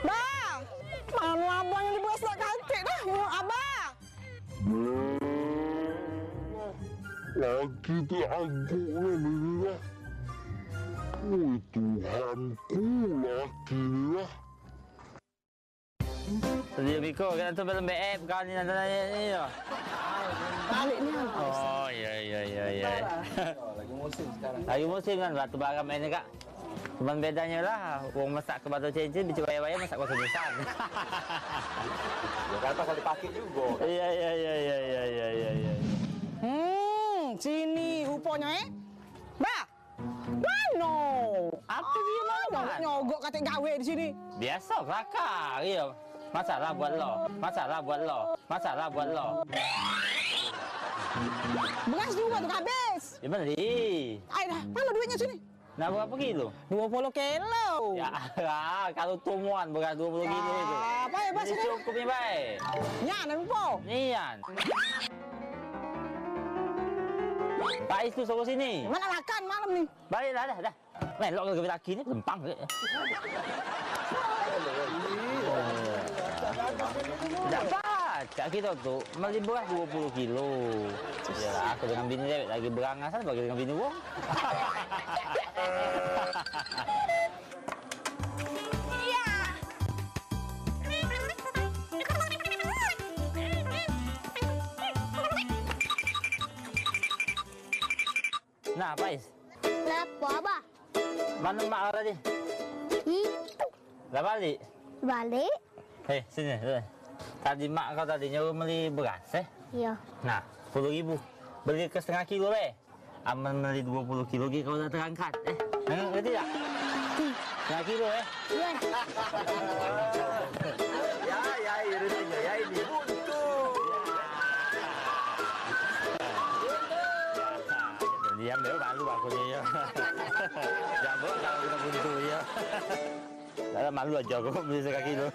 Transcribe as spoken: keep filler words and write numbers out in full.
Bah, mano abang yang diberas dak katek dah, nyengok abah. Laki tu angguk ni lah. Oi Tuhanku, laki ni lah. Dia biko, kena tu belum B F kau ni nanya-nanya ni yo. Balik ni. Oh, iya, iya, iya, iya. Lagi musim sekarang. Lagi musim kan, batu bara main ni, Kak. Cuman bedanya lah, wong masak ke batu cincin, bicu waya-waya masak ke batu nisan. Ya kan pasal dipakai juga. Iya, iya, iya, iya, iya, iya, iya, iya. Hmm, sini ruponyo, eh. Bah, mano? Apa dia mano? Nyogok katek gawe di sini. Biasa, kelakar, iya. Masalah buat lo, masalah buat lo, masalah buat lo. Beras juga tu habis. Dia beli. Ai dah, mano duitnyo sini? Nak berapa kilo? Dua puluh kilo. Ya lah, kalau tumuan beras dua puluh kilo itu. Apa ya, Bas, ini? Cukup ni, baik. Nian, apa? Nian. Pak Is tu suruh sini. Mana makan malam ni? Baliklah dah, dah. Melok lagi laki ni, lempang. Dak pacak kito tu meli beras dua puluh kilo. Ya, aku dengan bini dewek lagi berangas bagi dengan bini wong. Nah, Pais. Lepo, Abah? Mano mak kau tadi? Itu. Lah balik? Balik. Eh, sini, sini. Tadi mak kau tadi nyuruh meli beras, eh? Iyo. Nah, sepuluh ribu. Beli ke setengah kilo, eh. Amen meli dua puluh kilo lagi kau dak terangkat, eh. Ngerti dak? Setengah kilo, eh. Iyo. Ya, ya, ini, ya, ini buntu. Diam deh, malu aku ni, ya. Jambok kalau kena buntu, ya. Dah malu aja aku beli sekaki tu.